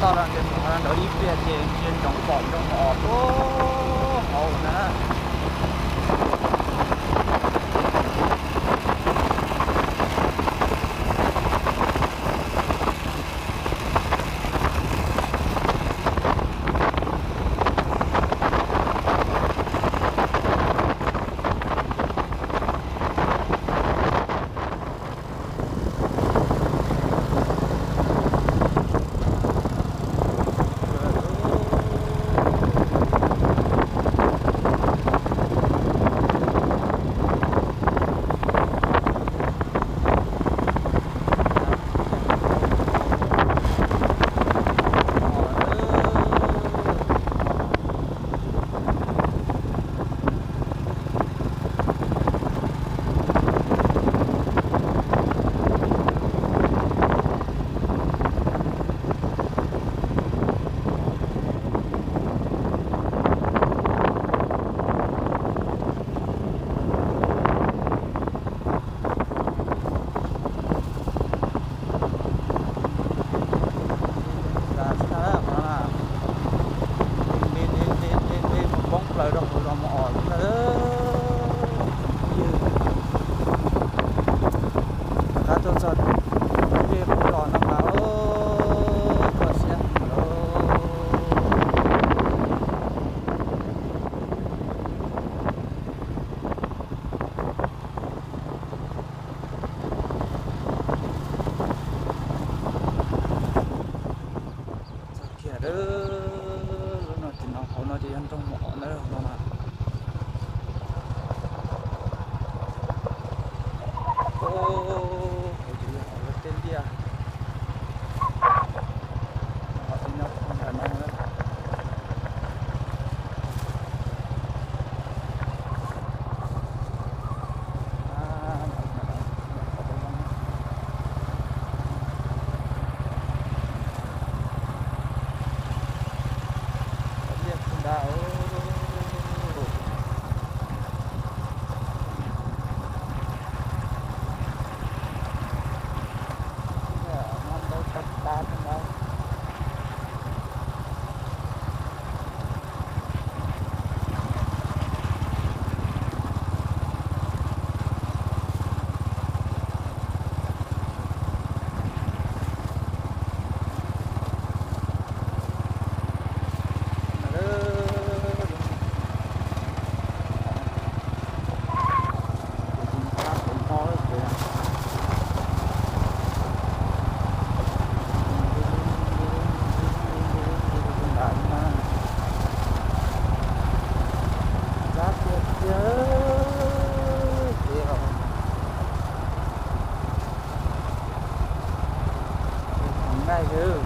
Toj los ntes mus qhov no ib pliag ces ntsia ntsoov pom nroog Mos Os tuaj hauv na. Nti nti nti nti nti mus poob plaws rau hauv zos Mos Os lawm. Qab tuaj txog tej qub los no mas koj siab lawm. Txog kiag lawm, lub no ces no hauv no ces yog nroog Mos Os na no mas. Hauv ces yog hauv lawv tej liaj, hauv ces nyob nram no na. Nqaij lawm.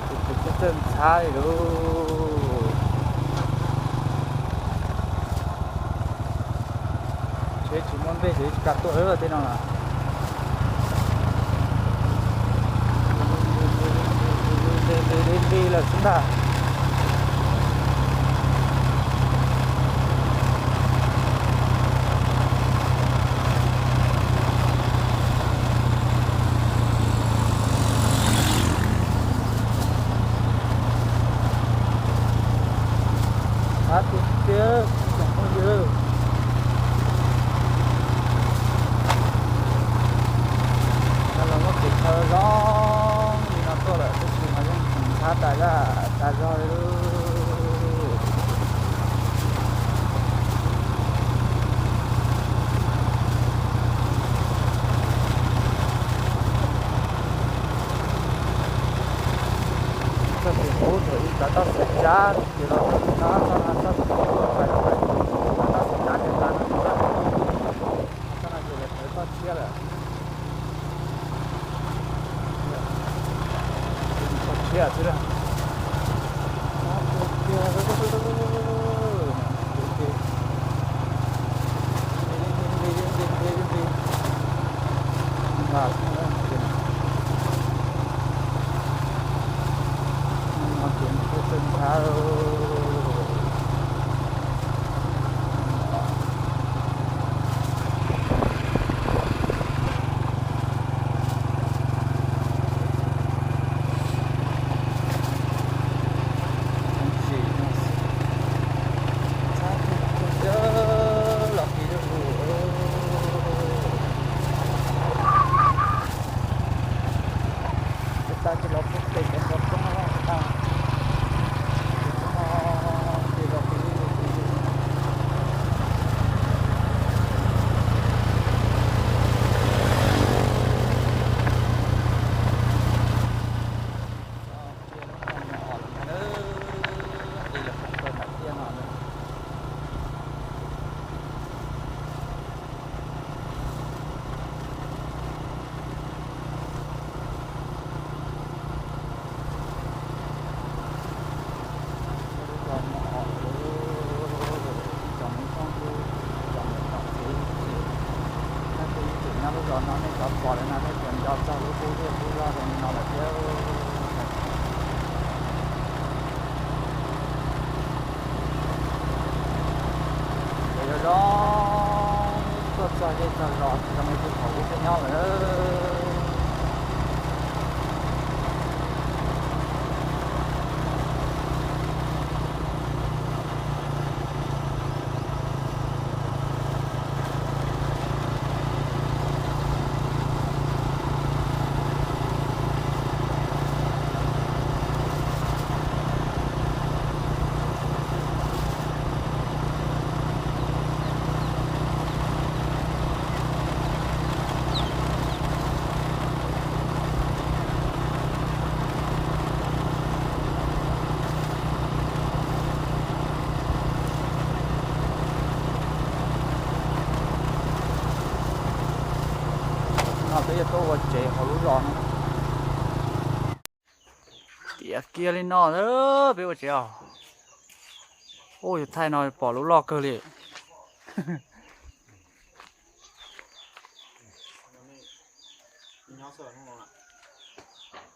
Tus txawj ntxhab li lauj. Tsheb tsis muaj npej ces tsis kam tuaj lawm tej no na. Nqi nqi lawm xwb ntag. Qab tiag tiag tsoom phooj ywg. Los muab tus chaw zoo li no tuaj lawm tab sis mas yeej tsis ntxhab tas zaj tas zog li. Txoj kev qub thaum ub kav toj xaim tsab ces los txog no, txoj no txoj kev qub kav toj xaim tsab ces tas no, txoj no ces lawv tawm toj tshiab lawm. Toj tshiab xwb na. Qhov no nej cov pom lawm no nej puas nco txog lub qub zej qub zog zoo li no lawm thiab? Ces yog zoo tuaj txog zej txog zos zoo li thaum ub peb nyob lawm. No peb yuav tuaj ua tsev hauv lub zos no. Tiam kiag li no peb ua tsev os. Ub, yus thaij no pom lub loj kawg li.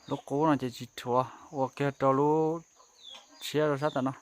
Lub qub no ces tsis rhuav, ua kiag rau lub tshiab rau sab tom no.